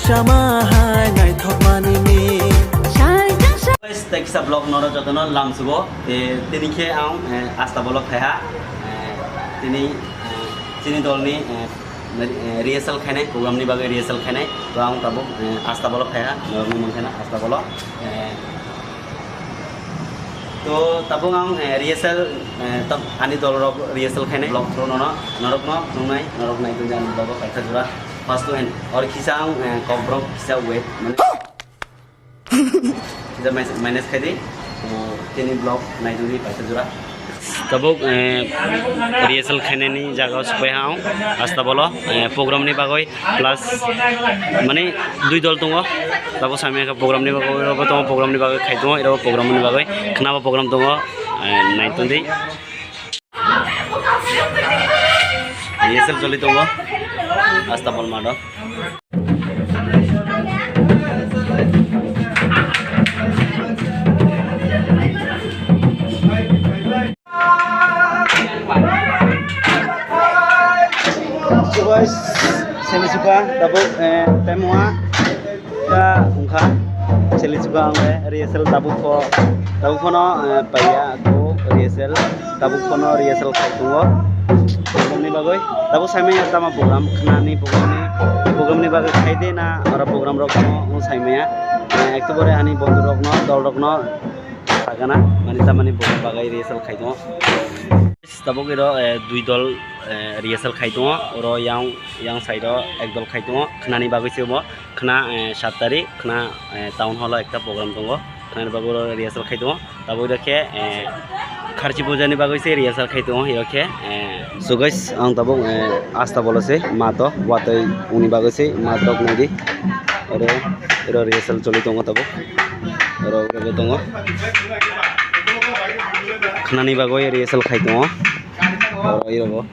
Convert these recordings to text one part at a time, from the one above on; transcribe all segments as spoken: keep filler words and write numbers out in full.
Tama hai naithokmani ni. Guys, tei kisa vlog noro jotono lamsugo. Te tini khe ang, eh, Astabolo phaiha. Eh, tini, eh, chini dolni, eh, eh, rehearsal khainai, program ni bagwi rehearsal khainai. To ang tabuk, eh, Astabolo phaiha. Norokni mung kheno Astabolo. Eh, to tabuk ang, eh, rehearsal, eh, tab-, ani dolrok rehearsal khainai. Vlog through nono, norokno nungnai, norok nai tongdi ani vlog o kaisa jora. First to end. Or kisa ang, eh, kokborok kisa wait, mane kisa mais-, minus khai di. To tini vlog nai tongdi paisa jora. Tabuk, eh, rehearsal khainani jaga o sokpai ha ang. Astabolo, eh, program ni bagwi plus mane dui dol tongo. Tabuk samya khe program ni bagwi, abo tongo program ni bagwi khai tongo, abo program ni bagwi khwnabo program tongo, eh, nai tongdi. Rehearsal choli tongo Astabol math o. Guys, semi suka tabuk, eh, time wa. Kha wngkha, choli suka ang le rehearsal tabuk pho, tabuk phono, eh, paiya ko rehearsal, tabuk phono rehearsal khai tongo. Program ni bagwi, tabuk saimanya tama program, khnani program ni, program ni bagwi khai de na, oro program rok no wng saimanya. Eh, ektobare ani bondhu rok no, dol rok no, Sagana, mani tamani bo bagai rehearsal khai tongo. Tabuk iro, eh, dui dol, eh, rehearsal khai tongo. Oro yang, yang side o ek dol khai tongo. Khnani bagwi se omo. Khna, eh, sat tarik, khna, eh, town hall o ekta program tongo. Khnani bagwi oro rehearsal khai tongo. Tabuk iro khe, eh, kharchi puja ni bagwi se rehearsal khai tongo. Iro khe, eh, so guys, ang tabuk, eh, Astabolo se math o watwi uni bagwi se math rok nai di. Oro, oro rehearsal choli tongo tabuk. Oro, oro bo tongo. Khnani bagwi rehearsal khai tongo. Oro, oro bo.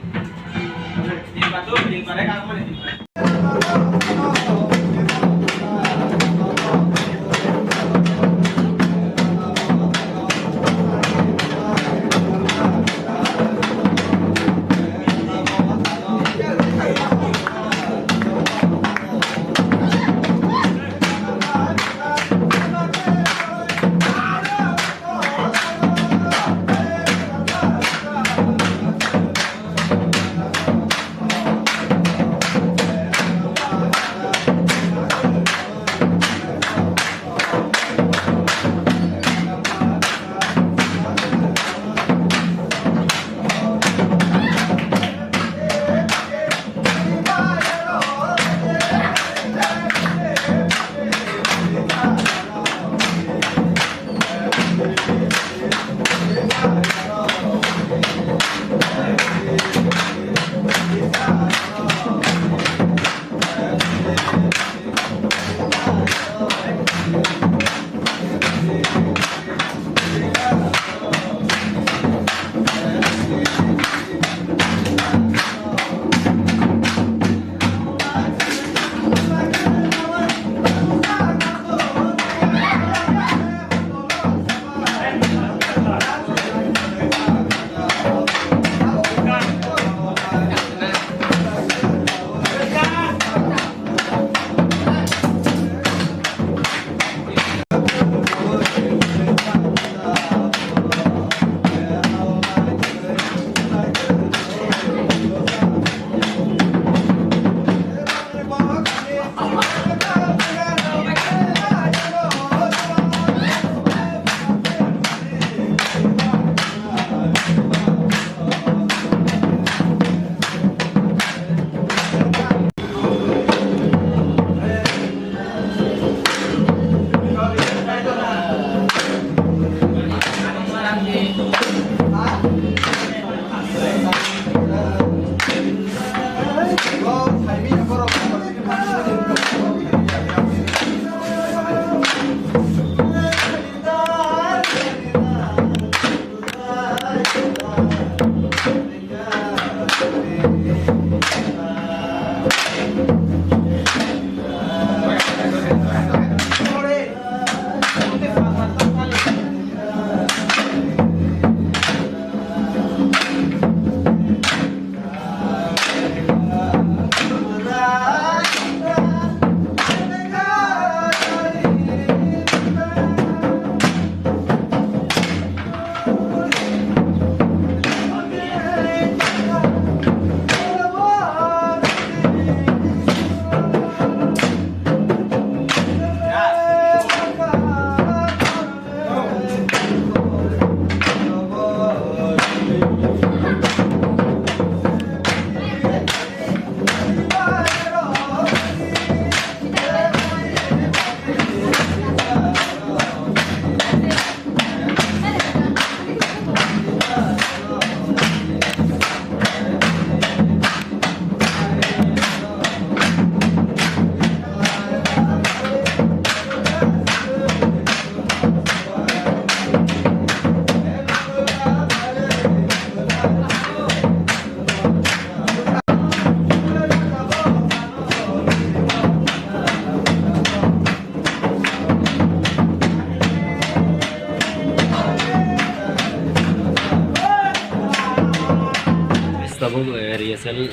Rehearsal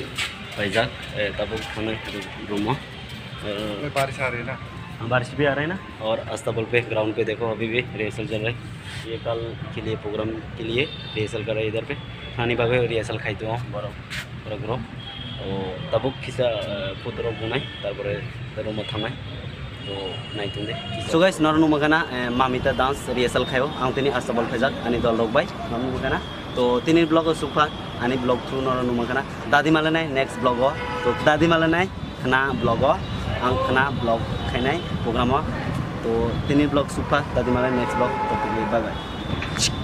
paijak, eh, tabuk thangwi room o. Eh, बारिश आ रही है ना? बारिश भी आ रहा है ना? और astabol पे, ground पे देखो, अभी भी rehearsal चल रहा है। ये कल के लिए, program के लिए rehearsal कर रहे हैं इधर पे। Thani bagwi rehearsal khai tongo borok, borok rok. O tabuk kisa, eh, photo rok bunai, tarpore room o thangnai. To nai tong de. So guys, noro numa khana, eh, Mamita dance rehearsal khaio. Ang tini astabol phaijak ani dol rok bai. Noro numa khana. To tini vlog o sukha, ani vlog through noro numa khana. Dadi malanai next vlog o. To dadi malanai khana vlog o. Ang khana vlog khainai program o. To tini vlog sukha, dadi malanai next vlog. To bye bye.